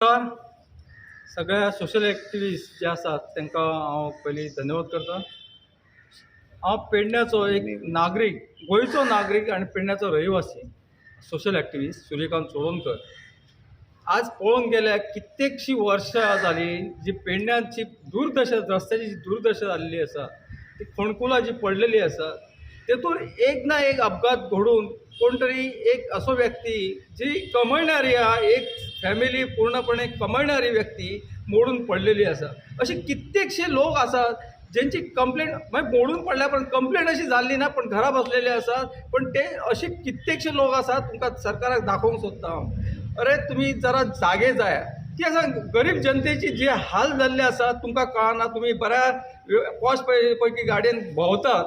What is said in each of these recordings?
नमस्कार. सगळ्या social activist जे आसात तांकां हांव पयलीं धन्यवाद करता. हांव पेडण्याचो एक नागरीक, गोंयचो नागरीक आनी पेडण्याचो रहिवासी, सोशल एक्टिविस्ट सूर्यकांत चोडणकर. आज पळोवंक गेल्यार कित्येकशीं वर्सां जालीं, जी पेडण्यांची दुर्दशा, रस्त्याची जी दुर्दशा जाल्ली आसा, ती फोंडकुलां जी पडलेली आसा, तेतून एक ना एक अपघात घडून कोण तरी एक असो व्यक्ती जी कमयणारी आहा, एक फॅमिली पूर्णपणे कमयणारी व्यक्ती मोडून पडलेली आसा. अशे कित्येकशे लोक आसात जेंची कंप्लेन मागीर मोडून पडल्या, पण कंप्लेन अशी जाल्ली ना, पण घरा बसलेले आसात. पण ते अशे कित्येकशे लोक आसात, तुमकां सरकाराक दाखोवंक सोदता हांव. अरे, तुमी जरा जागे जाया. ती आसा, गरीब जनतेची जे हाल जाल्ले आसा तुमकां कळना. तुमी बऱ्या पॉश पैकी गाडयेन भोंवतात,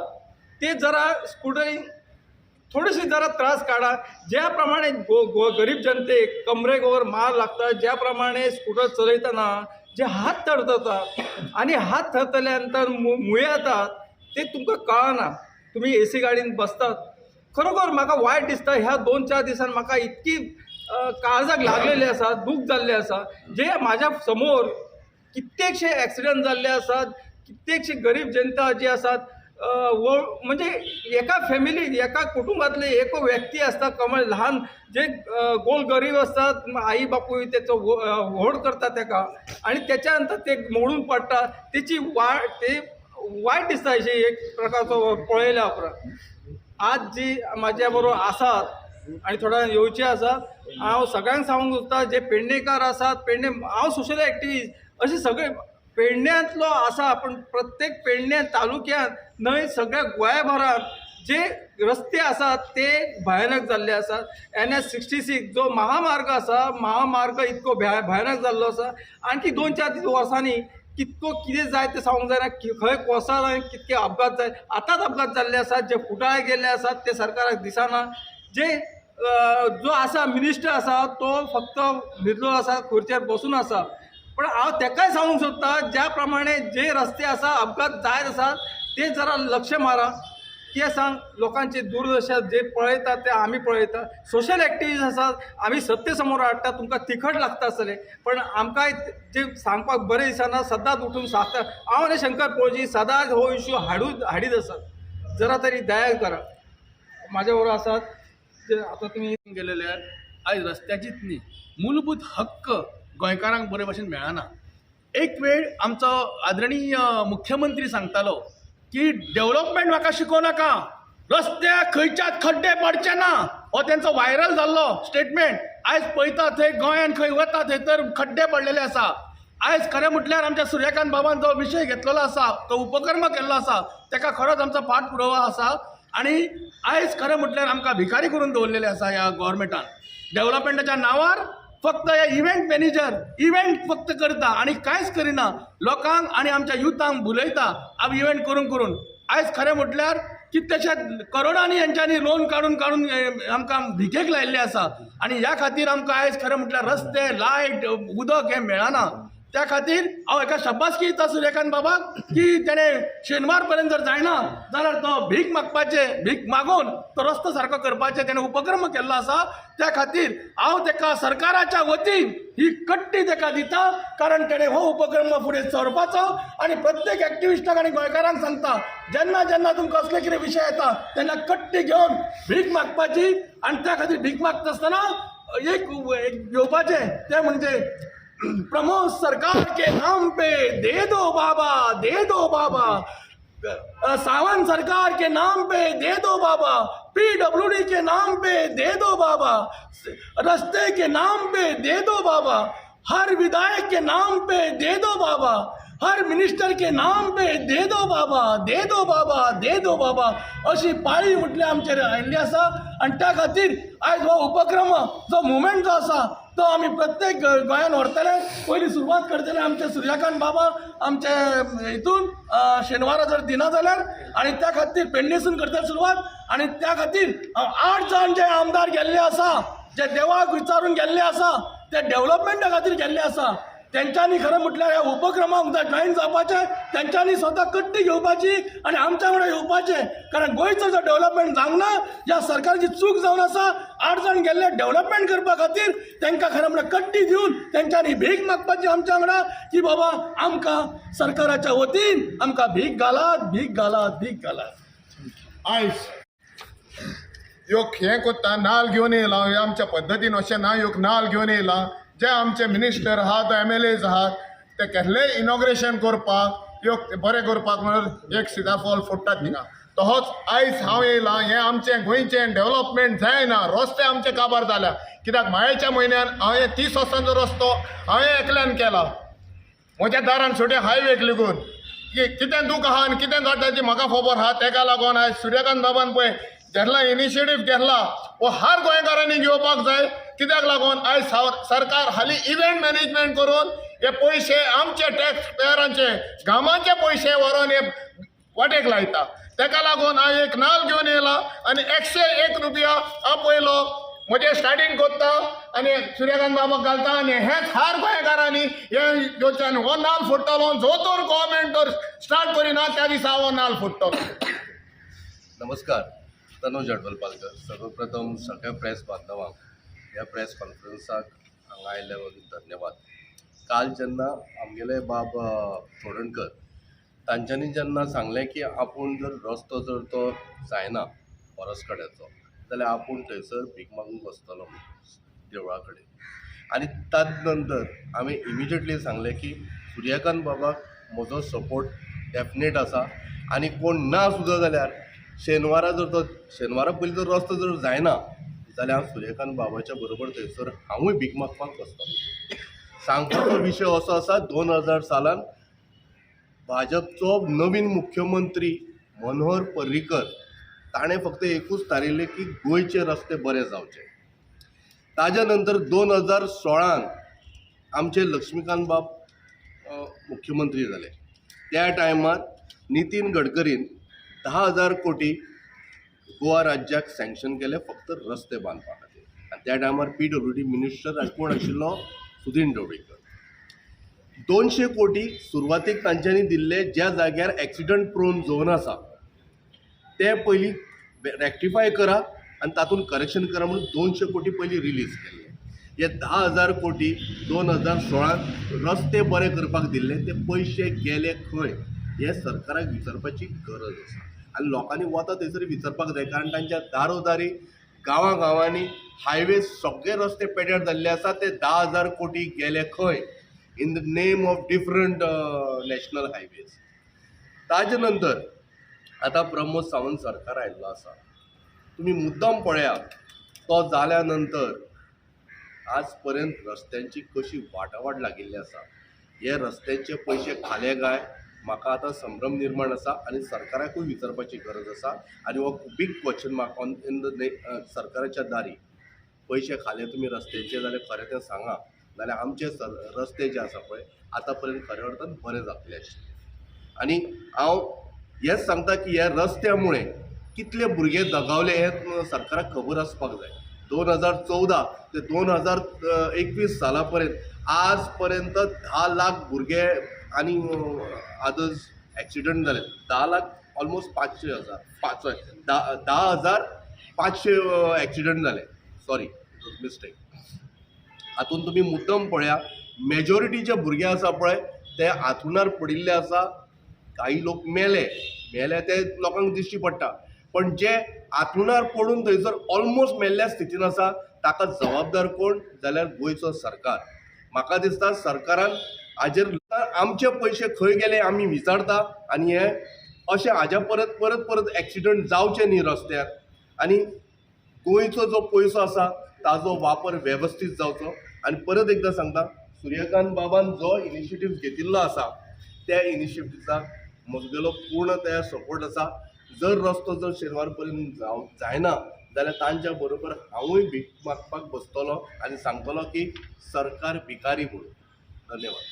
ते जरा स्कुटरीन थोडीशी जरा त्रास काडा. ज्या प्रमाणे गो गो गरीब जनतेक कमरेक वर मार लागता, ज्या प्रमाणे स्कुटर चलयतना जे हात थरथरता आनी हात थरथरल्या नंतर मुये येतात, ते तुमकां कळना. तुमी एसी गाडयेन बसतात. खरोखर म्हाका वायट दिसता. ह्या 2-4 दिसान म्हाका इतकी काळजाक लागलेली आसा, दूख जाल्लें आसा, जे म्हाज्या समोर कित्येकशे एक्सिडंट जाल्ले आसात. कित्येकशे गरीब जनता जी आसात, म्हणजे एका फॅमिलीत, एका कुटुंबातले एक व्यक्ती आसता कमळ ल्हान, जे गोल गरीब असतात, आई बापूय तेचो व्हड करता तेका आनी त्याच्या नंतर ते मोडून पडटा. तेची वाट ते वायट दिसता अशी एक प्रकारचो पळयल्या उपरांत. आज जी म्हाज्या बरोबर आसात आनी थोड्या येवचे आसात, हांव सगळ्यांक सांगूंक सोदता, जे पेडणेकार आसात, पेडणे, हांव सोशल एक्टिविस्ट, अशे सगळे पेडण्यांतलो आसा, पण प्रत्येक पेडण्या तालुक्यांत न्हय, सगळ्या गोंयभरात जे रस्ते आसात ते भयानक जाल्ले आसात. एनएच 66 जो महामार्ग आसा, महामार्ग इतको भयानक जाल्लो आसा. आणखी 2-4 वर्सांनी कितको कितें जाय तें सांगूंक जायना. खंय कोसळ आनी कितके अपघात जाय. आतांच अपघात जाल्ले आसात, जे फुटाळे गेल्ले आसात ते सरकाराक दिसना. जे जो आसा मिनिस्टर आसा, तो फक्त न्हिदलो आसा, खुर्चेर बसून आसा. पण हांव तेकाय सांगूंक सोदता, ज्या प्रमाणे जे रस्ते आसा, अपघात जायत आसात, ते जरा लक्ष मारा. कितें सांग, लोकांची दुर्दशा जे पळयतात ते आमी पळयता. सोशल एक्टिविस्ट आसात आमी, सत्ते समोर हाडटा. तुमकां तिखट लागता आसतलें, पण आमकांय जे सांगपाक बरें दिसना. सदांच उठून सांगता हांव आनी शंकर पोळजी सदांच हो इशू हाडीत आसात. जरा तरी दया करा. म्हाज्या बरोबर आसात जे आतां तुमी गेलेले आयज रस्त्याचीच न्ही, मूलभूत हक्क गोंयकारांक बरे भशेन मेळना. एक वेळ आमचो आदरणीय मुख्यमंत्री सांगतालो की डेव्हलपमेंट म्हाका शिकोवं नाका, रस्त्याक खंयच्याच खड्डे पडचे ना. हो तेंचो व्हायरल जाल्लो स्टेटमेंट. आयज पळयता थंय गोंयान खंय वता थंय तर खड्डे पडलेले आसा. आयज खरें म्हटल्यार आमच्या सूर्यकांत बाबान जो विशय घेतलेलो आसा, तो उपक्रम केल्लो आसा, तेका खरोच आमचो पाठपुरावो आसा. आनी आयज खरें म्हटल्यार आमकां भिकारी करून दवरलेले आसा ह्या गोवोरमेंटान. डेव्हलपमेंटाच्या नांवार फक्त हे इव्हेंट मॅनेजर इव्हेंट फक्त करता आनी कांयच करिना. लोकांक आनी आमच्या युथांक भुलयता आमी इव्हेंट करून करून. आयज खरें म्हटल्यार कितलेशेच करोडांनी हेंच्यांनी लोन काडून काडून आमकां भिकेक लायिल्ले आसा. आनी ह्या खातीर आमकां आयज खरें म्हटल्यार रस्ते, लायट, उदक हें मेळना. त्या खातीर हांव एका शब्बासकी दिता सूर्यकांत बाबाक की तेणें शेनवार पर्यंत जर जायना जाल्यार तो भीक मागपाचें, भीक मागून तो रस्तो सारको करपाचें तेणें उपक्रम केल्लो आसा. त्या खातीर हांव तेका सरकाराच्या वतीन ही कट्टी तेका दिता, कारण तेणें हो उपक्रम फुडें सरपाचो. आनी प्रत्येक एक्टिविस्टाक आनी गोंयकारांक सांगता, जेन्ना जेन्ना तुमकां असले कितें विशय येता तेन्ना कट्टी घेवन भीक मागपाची. आनी त्या खातीर भीक मागता आसतना एक एक घेवपाचें, तें म्हणजे "प्रमोद सरकार के नाम पे दे दो बाबा, दे दो बाबा, सावंत सरकार के नाम पे दे दो बाबा, पीडब्ल्यूडी के नाम पे दे दो बाबा, रस्ते के नाम पे दे दो बाबा, हर विधायक के नाम पे दे दो बाबा, हर मिनिस्टर के नाम पे दे दो बाबा, दे दो बाबा, दे दो बाबा" अशी पाळी म्हटल्यार आमचेर आयिल्ली आसा. आनी त्या खातीर आयज हो उपक्रम जो मुवमेंट जो आसा, तो आमी प्रत्येक गोंयान व्हरतले. पयली सुरवात करतले आमचे सूर्यकांत बाबा आमचे हितून, शेनवारा जर दिना जाल्यार. आनी त्या खातीर पेडणेसून करतले सुरवात. आनी त्या खातीर हांव 8 जाण जे आमदार गेल्ले आसा, जे देवाक विचारून गेल्ले आसा, ते डेव्हलपमेंटा खातीर गेल्ले आसा. तेंच्यांनी खरें म्हटल्यार ह्या उपक्रमाक जॉयन जावपाचें, तेंच्यांनी स्वता कट्टी घेवपाची आनी आमच्या वांगडा येवपाचें. कारण गोंयचो जो डेव्हलपमेंट जावंक ना, ज्या सरकारची चूक जावन आसा, 8 जाण गेल्ले डेव्हलपमेंट करपा खातीर, तांकां खरें म्हळ्यार कट्टी दिवन तेंच्यांनी भीक मागपाची आमच्या वांगडा की बाबा आमकां सरकाराच्या वतीन आमकां भीक घालात, भीक घालात, भीक घालात. आयज ह्यो हें कोत्ता नाल घेवन येयला, हे आमच्या पद्दतीन अशें ना, ह्यो नाल घेवन येयला. जे आमचे मिनिस्टर आहात, एम एल एज आहात, ते केन्नाय इनॉग्रेशन करपाक ह्यो बरें करपाक म्हणून एक सिताफळ फोडटात थिंगा. तहोच आयज हांव येयलां, हें आमचें गोंयचें डेव्हलपमेंट जायना, रस्ते आमचे काबार जाल्या. कित्याक मायेच्या म्हयन्यान हांवें 30 वर्सांचो रस्तो हांवें एकल्यान केला म्हज्या दारान सुटे हायवेक लागून. की कितें दूख आहा आनी कितें जाता ती म्हाका खबर आहा. तेका लागून आयज सुर्यकांत बाबान पळय घेतला इनिशिएटीव घेतला, हो हर गोंयकारांनी घेवपाक जाय. कित्याक लागून आयज सरकार हालीं इव्हेंट मॅनेजमेंट करून हे पयशे आमचे टॅक्स पेयरांचे घामाचे पयशे व्हरोन हे वाटेक लायता. तेका लागून हांव एक नाल घेवन येयला आनी 101 रुपया हांव पयलो म्हजें स्टार्टींग कोत्ता आनी सुर्यकांत बाबाक घालता. आनी हेंच हर गोंयकारांनी हें घेवचें आनी हो नाल फोडटलो जो तर गोवोरमेंट तर स्टार्ट करिना त्या दिसा हो नाल फोडटलो. नमस्कार, तनोज अडवलपालकर. सर्वप्रथम सगळ्या प्रेस बांधवांक ह्या प्रेस कॉन्फरन्साक हांगा आयिल्ल्या बद्दल धन्यवाद. काल जेन्ना आमगेले बाब चोडणकर तांच्यांनी जेन्ना सांगलें की आपूण जर रस्तो जर तो जायना फॉरस्कड्याचो जाल्यार आपूण थंयसर भीक मागूंक बसतलो म्हणून देवळा कडेन, आनी ताजे नंतर आमी इमिजिएटली सांगलें की सुर्यकांत बाबाक म्हजो सपोर्ट डेफिनेट आसा आनी कोण ना सुद्दां जाल्यार शेनवारा जर तो शेनवारा पयलीं जर रस्तो जर जायना जाल्यार हांव सुर्यकांत बाबाच्या बरोबर थंयसर हांवूय भीक मागपाक बसतलो. सांगपाचो विशय असो आसा, 2000 सालान भाजपचो नवीन मुख्यमंत्री मनोहर पर्रीकर ताणें फक्त एकूच थारयलें की गोंयचे रस्ते बरे जावचे. ताज्या नंतर 2016 आमचे लक्ष्मीकांत बाब मुख्यमंत्री जाले. त्या टायमार नितीन गडकरीन 10,000 कोटी गोवा राज्याक सँक्शन केले फक्त रस्ते बांदपा खातीर. आनी त्या टायमार पीडब्ल्यूडी मिनिस्टर कोण आशिल्लो? सुदीन ढवळीकर. 200 कोटी सुरवातीक तांच्यांनी दिल्ले, ज्या जाग्यार एक्सिडंट प्रोन झोन आसा ते पयलीं रेक्टिफाय करा आनी तातूंत करेक्शन करा म्हणून 200 कोटी पयलीं रिलीज केल्ले. हे 10,000 कोटी 2016 रस्ते बरे करपाक दिल्ले, ते पयशे गेले खंय हें सरकाराक विचारपाची गरज आसा. आनी लोकांनी वता थंयसर विचारपाक जाय, कारण तांच्या दारोदारी गांवां गांवांनी हायवे सगळे रस्ते पेड्यार जाल्ले आसा. ते 10,000 कोटी गेले खंय in the name of different national highways? ताजे नंतर आतां प्रमोद सावंत सरकार आयिल्लो आसा. तुमी मुद्दम पळयात, तो जाल्या नंतर आज पर्यंत रस्त्यांची कशी वाटावाट लागिल्ली आसा. हे रस्त्यांचे पयशे खाले काय म्हाका आतां संभ्रम निर्माण आसा आनी सरकाराकूय विचारपाची गरज आसा. आनी हो big question mark on in the सरकाराच्या दारी. पयशे खाले तुमी रस्त्याचे जाल्यार खरें तें सांगा, नाल्यार आमचे रस्ते जे आसा पळय आतां पर्यंत खऱ्या अर्थान बरे जातले आशिल्ले. आनी हांव हेंच सांगता की ह्या रस्त्या मुळे कितले भुरगे दगावले हें सरकाराक खबर आसपाक जाय. 2014 ते 2021 साला पर्यंत आज पर्यंत 10 लाख भुरगे आनी अदर्स एक्सिडंट जाले. 10 लाख ऑलमोस्ट 500 हजार पांच, सॉरी, 10,500 एक्सिडंट जाले, सॉरी मिस्टेक. हातून तुमी मुद्दम पळया, मेजॉरिटी जे भुरगे आसा पळय ते हांतरुणार पडिल्ले आसा. काही लोक मेले, मेले ते लोकांक दिश्टी पडटा, पण जे हांतरुणार पडून थंयसर ऑलमोस्ट मेल्ल्या स्थितीन आसा ताका जबाबदार कोण जाल्यार गोंयचो सरकार. म्हाका दिसता सरकारान हाजेर आमचे पयशे खंय गेले आमी विचारता. आनी हे अशें हाज्या परत परत परत एक्सिडंट जावचे न्ही रस्त्यार आनी गोंयचो जो पयसो आसा ताजो वापर वेवस्थीत जावचो. आनी परत एकदां सांगता, सुर्यकांत बाबान जो इनिशिएटीव घेतिल्लो आसा त्या इनिशिएटिव्साक म्हजगेलो पूर्णतया सपोर्ट आसा. जर रस्तो जर शेनवार पर्यंत जायना जाल्यार तांच्या बरोबर हांवूय भीक मागपाक बसतलो आनी सांगतलो की सरकार भिकारी म्हणून. धन्यवाद.